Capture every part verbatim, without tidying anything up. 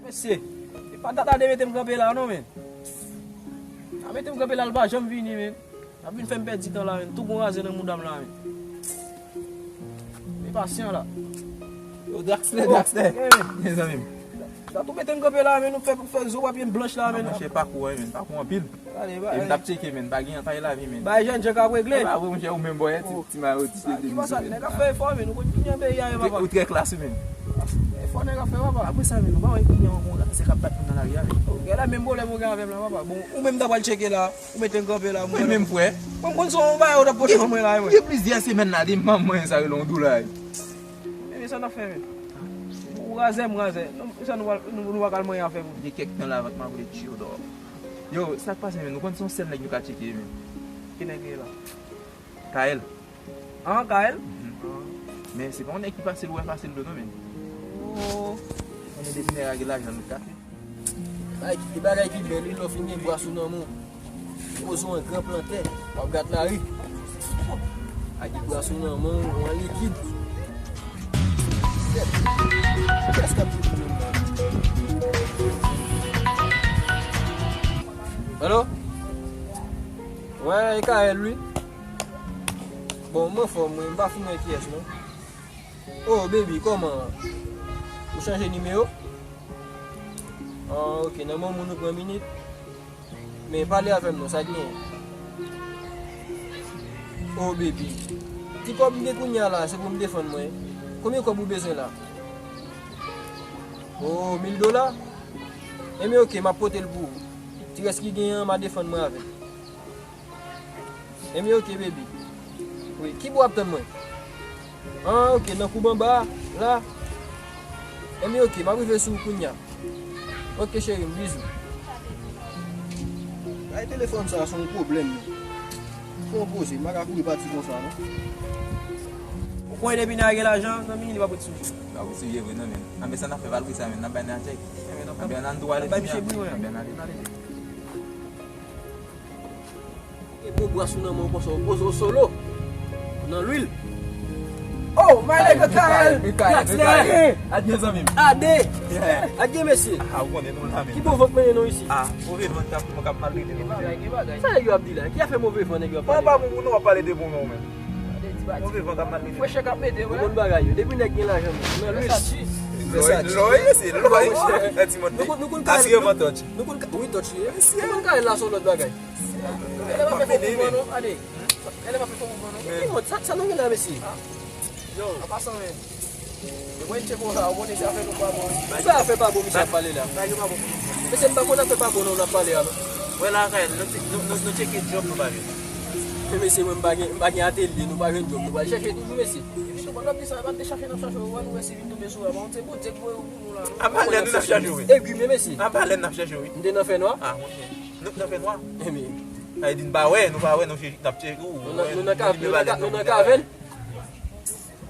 Mesye, e pa data de mete m kanpe la non, men. A mete m kanpe la, l pa janm vini, men. Ap vin fè m pèdi tan la, men. Tou gon razè nan mouda m la, men. Men pasyan la. Yo, Draxler, Draxler. Mezanmi. Sa tou mete m kanpe la, men. Nou fè, fè zo papye m blanch la, men. Monchè, pakou, wi, men. Pakou anpil. Gade, e m t ap tcheke, men. Pa gen anpil lavi, men. Bay jèn jan k ap regle. E pa vre, monchè, ou menm, bòyè, ti, ti mayo, ti. Ki pa sa, nèg ap fè efò, men. Ou konn ki jan peyi a ye, papa. Ou trè klas, men. Efò nèg ap fè, papa. Apre sa, men, nou pa wè kounye a yon gwo gad se k ap bat moun nan lari a, men. Gade menm pwoblèm ou gen avè m la, papa. Bon, ou menm ta pral tcheke la. Ou mete m kanpe la, mwen menm, frè. Mwen, m konn se yon bagay ou t ap pote ban mwen la, mwen. Gen plizyè semèn la, depi manman mwen sa rele yon dola. Men, men sa n ap fè, men. Ou razè, m razè. Non, sa nou, nou, nou pa kal manyen afè, men. Gen kèk tan la, vant mwen ap vle tchyo dò. Yo, sa k pase, men? Nou konn se yon sèl nèg nou ka tcheke, men. Ki nèg ki la? Kael. Ah, Kael? Mhm. Men se pa yon nèg ki fasil, ou wè fasil do non, men. Oh. Konnen depi nèg la gen lajan, nou ka fè. Ay, ki bagay ki bèl, wi, lè w fin gen bras ou nan men w. Poze w an gran plantè, w ap gad lari. Ak bras ou nan men w, ou an likid. Kiyès k ap di pou nou? Alo? Wè, e Kael, wi. Bon, mwen fò, mwen, m pa fin wè kiyès, non. Oh, baby, kòman? Ou chanje nimewo? Ah, ok, nan moman nou pran minit. Men pale avè m non, sa genyen? Oh, baby. Ti kòb m gen kounye a la, se pou m defann mwen. Konbyen kòb ou bezwen la? Oh, mil dola? Enben, ok, m ap pote l pou ou. Ti rès ki genyen an, m a defann mwen avè l. Enben, ok, baby. Wi, ki bò w ap tann mwen? Ah, ok, nan koub anba a, la. Enben, ok, m ap rive sou ou kounye a. Ok, cheri m, bizou. Ay, telefòn sa a, se yon pwoblèm, non. Fè yon poze, m pa ka kouri pati konsa, non. Ou konnen depi nèg la gen lajan, zanmi, li p ap ret sou ou. Li p ap ret sou ou, vre, non, men. Anben, sa n ap fè, pa l ret sa, men. N ap bay nan tchèk. Anben, n ap, n ap bay miche bouyon. Anben, n ale, n ale. Gen bon bras ou nan men w konsa, w poze w solo. Nan lwil. Oh, my nigga Kael. Kael, Kael. Adye zanmi m. Ade. Yeah. Adye mesye. Ah, ou konnen nou la, men. Ki bon van k mennen nou isi? Ah, move van k ap, k ap maltrete nou. Sa nèg yo ap di la? Ki afè move van nèg yo ap pale? Bon, pa bon pou nou ap pale de bon van, men. Move van k ap maltrete. Frechè k ap mete, wi. Bon bagay yo. Depi nèg gen lajan, men. Nan lwil. Lòy, lòy, se lòy. Ti moun. Nou konn, nou konn Kael. Asire van touch. Nou konn Kael, wi, touch li. Nou konn Kael la se yon lòt bagay. Elè pa fè fo mouvman non, ade. Elè pa fè fo mouvman non. Ki mòd sa, sa nou gen la, mesye? Yo, an pasan, men. E mwen tcheke w la, ou konnen se afè nou pa bon. Sa afè pa bon, misye ap pale la. Bagay yo pa bon pou nou. Mesye, m pa konn afè pa bon non, n ap pale a non. Wè la, Kael, nou, nou, nou, nou tcheke djòb, nou pa jwenn. Men mesye, mwen, m pa gen, m pa gen atelye, nou pa jwenn djòb, nou pral chèche toujou, mesye. Epi tou, pandan di sa, pa t de chache n ap chache, ou wè nou wè si vin tonbe sou ou, pa yon ti bout, djèk voye ou pou nou la, non? A pa lè nou n ap chache, wi. Egwi, men mesye. A pa lè n ap chache, wi. M te nan fènwa. Ah, monchè. Nou nan fènwa? Ebyen. Sa vle di n pa wè, nou pa wè, nou n ap tcheke ou. Nou nan, nou nan ka-, nou nan ka-, nou nan kavèn.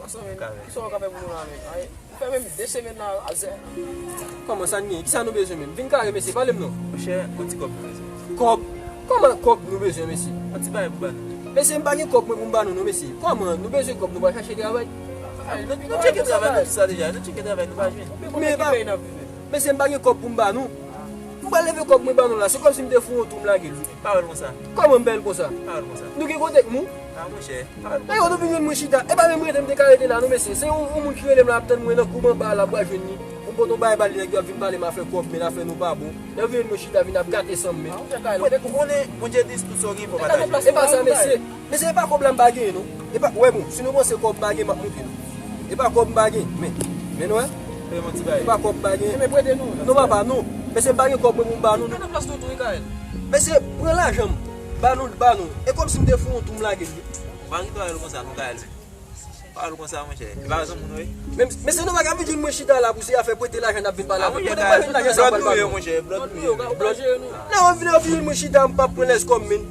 Kisa w ka fè pou nou la, men? Ay, nou fè menm de semèn la, azè. Kòman sa n gen? Kisa nou bezwen menm? Vin kare, mesye, pale m non. Monchè, yon ti kòb nou bezwen. Kòb? Kòman kòb nou bezwen, mesye? Yon ti bagay pou ba nou. Mesye, m pa gen kòb mwen pou m ba nou non, mesye. Kòman? Nou bezwen kòb, nou pral chache travay. Ay, nou, nou tcheke travay, nou di sa deja. Nou tcheke travay, nou pa jwenn. Men pa, mesye, m pa gen kòb pou m ba nou. M pral leve kòb mwen ba nou la. Se kòmsi m te fou yon tou m lage l. Pa wè l konsa. Kòman m bèl konsa? Pa wè l konsa. Nou gen kontèk nou? Ah, monchè, pa wè l konsa. Dayè, nou vin jwenn mwen chita. E pa menm rete m te ka rete la, non, mesye. Se yon, yon moun ki rele m la, ap tann mwen nan koub anba a la, m pral jwenn li. Pou m pote yon bagay ba li, nèg yo ap vin pale m afè kòb, men afè nou pa bon. Lè yo vin jwenn mwen chita, vin ap gate san m, men. Ou konnen, Bondye di tout sa w gen pou pataje. E pa sa, mesye. Mesye, e pa kòb la m pa genyen, non. E pa, wè bon, si nou panse kòb m pa genyen, m ap montre nou. E pa kòb m pa gen, men, men nou wè. Fè m yon ti bagay. E pa kòb m pa gen. Enben prete nou. Non, papa, non. Mesye, m pa gen kòb mwen pou m ba nou, non. Pran nan plas nou tou, wi, Kael. Mesye, pran lajan m. Ba nou, ba nou. E kòmsi m te fou yon tou m lage l, wi. Ou pa gen dwa wè l konsa, non, Kael. Pa wè l konsa, monchè. E pa rezon moun, wi. Men, mesye, nou pa ka vin jwenn mwen chita la pou se afè prete lajan n ap vin pale avè m. Kote m pral jwenn lajan sa m pral ba nou? Blòd nou ye, monchè. Blòd nou ye. Blòd. Lè yo vin, yo vin jwenn mwen chita, m p ap pran lèskòb, men.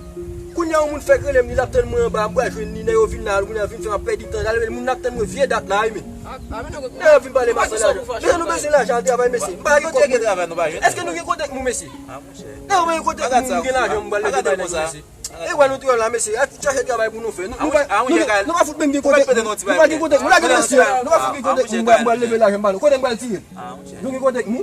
Kounye a, yon moun fèk rele m, li t ap tann mwen anba, m pral jwenn li, lè yo vin la, kounye a vin fè m ap pèdi tan, l al rele moun nan k tann mwen vye dat la, wi, men. Lè yo vin pale m ap pran lajan. Mesye, nou bezwen lajan al travay, mesye. M pa gen kòb mwen. Èske nou gen kontèk nou, mesye? Lè yo pa gen kontèk nou, m gen lajan, m pral leve bay nèg yo, mesye. E wè nou trè la, mesye. A tout chache travay pou nou fè. Nou, nou pa, nou, nou pa fout menm gen kontèk nou. Nou pa gen kontèk nou. Lage mesye. Nou pa fout gen kontèk nou, m pral leve lajan, m pral. Kote m pral tire? Nou gen kontèk nou?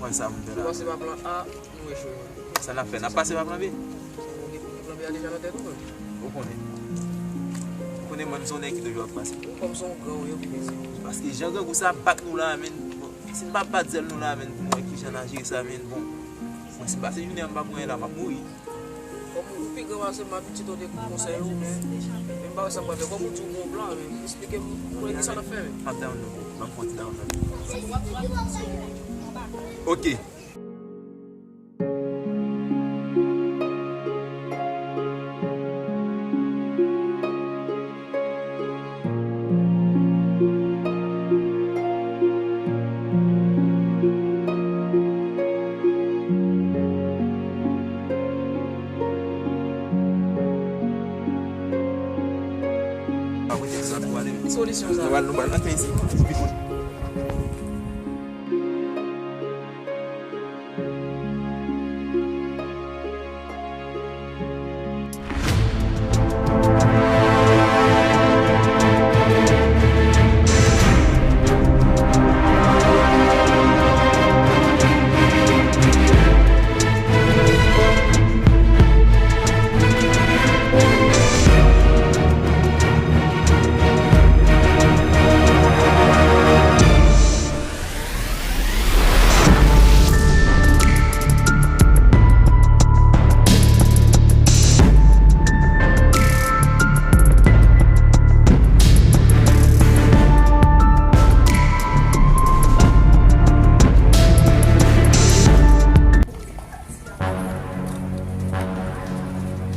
Wè sa moun fè la. Pase pa plan A, nou echwe. Sa n ap fè? N ap pase pa plan B? Ou gen, ou gen plan B a deja nan tèt ou, menm? Ou konnen. Ou konnen mwen, m se yon nèg ki toujou ap pase. Ou kòm se yon gran ou ye, ou peze. Paske jan grangou sa ap bat nou la, menm, bon, si n pa bat zèl nou la, menm, pou mwen, kijan n a jere sa, menm, bon. Mwen, si m pase jounen an, m pa pran la, m ap mouri. Kòm ou pi gran pase m, m ap pitit ou te konsèy ou, men, men m pa wè sa m pral fè. Kòm ou di ou gon plan, men, eksplike m, konnen ki sa n ap fè, men. M ap download, ban m fè yon ti download. Ok. Solisyon sa. Nou pral, nou pral antre isi.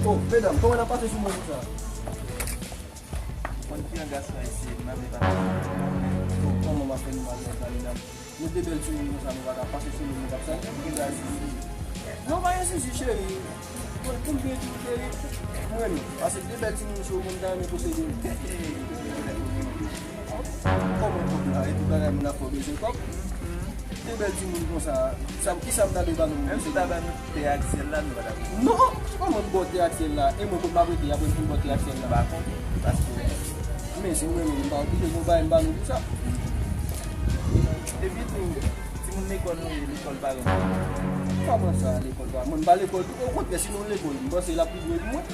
Oh, medam, kòman n ap pase sou moun sa? Konn ki an gason isi, m ap pase. Oh, kòman m ap fè nou mal konsa, medam? Nou de bèl timoun konsa, nou pa ka pase sou moun k ap sal. Ki baz isi? Non, pa gen sousi, cheri. Bon, pou m byen di w, cheri, mwen renmen. Paske de bèl timoun se ou menm ta renmen posede. Kòman kòb la? E tout bagay moun ap fè w bezwen kòb. De bèl timoun konsa, sa, kisa m ta dwe ba nou? Menm si w ta ba nou tè ak syèl la, nou pa ta bezwen. Non, se pa mwen k ba w tè ak syèl la. E mwen, kot m ap rete, apre m fin ba w tè ak syèl la? M pa konnen, paske. Men si w renmen, m pa oblije, m ba, m ba nou pou sa. Epi tou, timoun lekòl nou ye, lekòl pa renmen. Kòman sa, lekòl pa? Mwen, m pa lekòl tou. Okontrè, si nou lekòl, m panse l ap pi dwe pou mwen.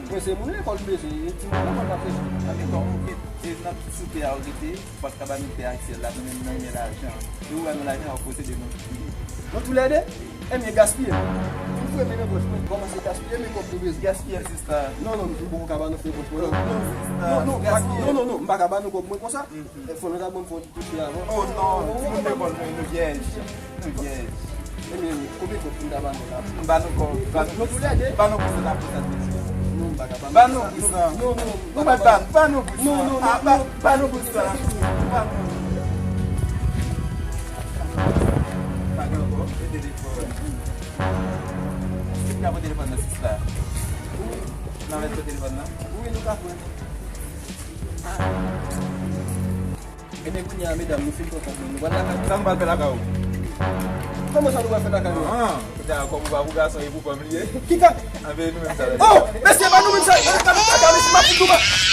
Mwen, se moun lekòl m bezwen, e timoun lekòl m ap chèche. Anben, kòm ou gen, e nan sou tè a ou rete, ou pa t ka ba nou tè ak syèl la, nou menm, nou renmen lajan. E ou ba nou lajan, w ap posede nou. Nou toulède? Ebyen, gaspiye. Vin fouye men nan pòch mwen, kòmanse gaspiye men kòb nou bezwen. Gaspiye, sista. Non, non, m poko ka ba nou fè pòch mwen, non. Non, sista. Non, non, non, non, non, m pa ka ba nou kòb mwen konsa. E fò nou ta ban m fè yon ti touche avan. Oh, non, timoun lekòl nou, nou vyèj. Nou vyèj. Ebyen, konbyen kòb pou m ta ba nou la? M ba nou kòb, ba nou, nou toulède? Ba nou pou sa, pou sa, mesye. Non, m pa ka ba nou. Ba nou pou sa. Non, non, non. Ou mèt ba, ba nou pou sa. Non, non, non, non. Ba nou pou sa. Ba nou. Pa gen ankò, e telefòn. Ki ka pran telefòn nan, sista? Wi. Nan mèt pran telefòn nan? Wi, nou ka pran. Ebyen, kounye a, medam, nou fin pran kòb nou, nou pral lakay nou. Sa nou pral fè lakay ou? Kòman sa nou pral fè lakay nou? Ah, kounye a, kòm ou pa pou gason, e pou fanm li ye. Ki ka? Anben, nou menm sa. Oh, mesye, pa nou menm sa. Mesye, pa nou menm sa, mesye, m ap fout nou ba.